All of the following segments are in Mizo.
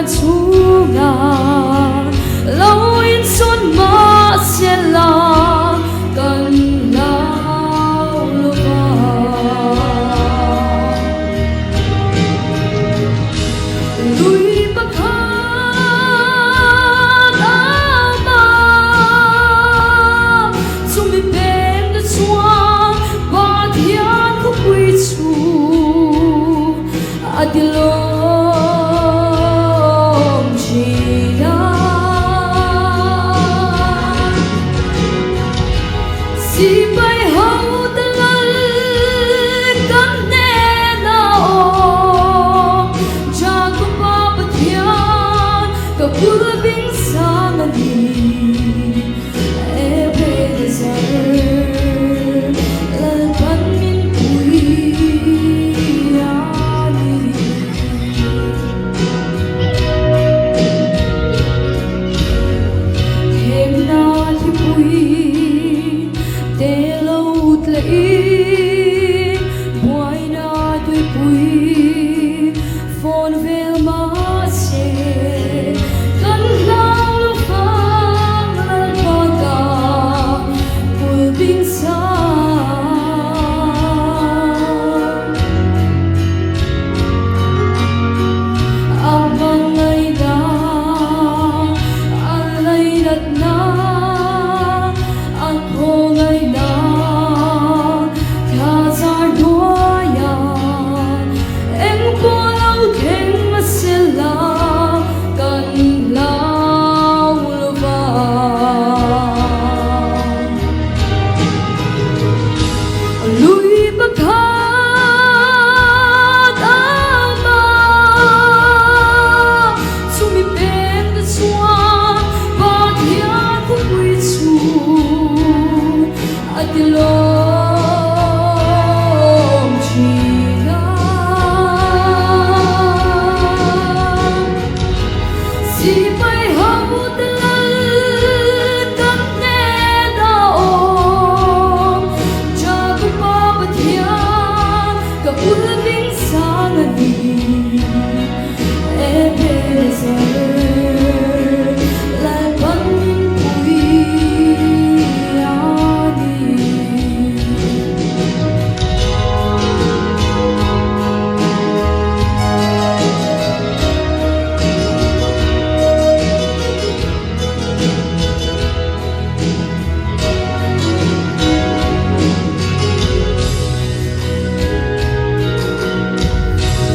Fianrial chhungah lo insawn mah sela kan hlau lo va. Lui pakhat a awm a, chumi peng te chuan Pathian khawpui chu a ti lawm thin a. Sipai hote lal kan hnena awm, Jakoba Pathian ka bul bing sang a ni. Fawn vel mahse kan hlau lo vang Lalpa ka bul bing sang. A hmangaihna, a lainatna, a khawngaihna thla zar hnuaia Eng pawh lo thleng a sel a, kan hlau lo va. Lui pakhat a awm a, chumi peng te chuan Pathian khawpui chu A ti lawm thin a. Sipai hote lal kan hnen a awm, Jakoba Pathian ka bul bing sang a ni.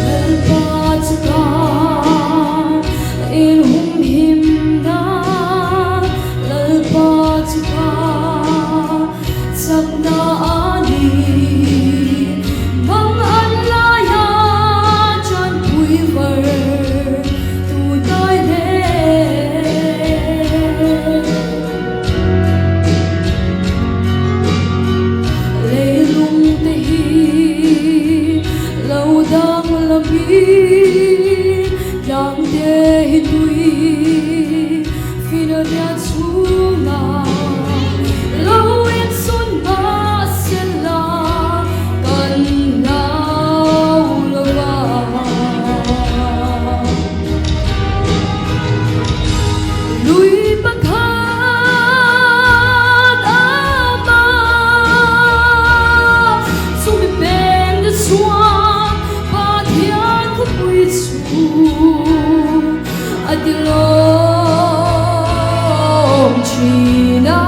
Lalpa chu ka inhumhim na, Lalpa chu ka chakna a ni. Bang an laia chanpui var tu tai hle. Leilung te hi lo dang lamin tlang te hi tui finariat chhungah lo insawn mah sela kan hlau lo va. Lui pakhat a awm a, chumi peng te chuan Pathian khawpui chu a ti lawm thin a.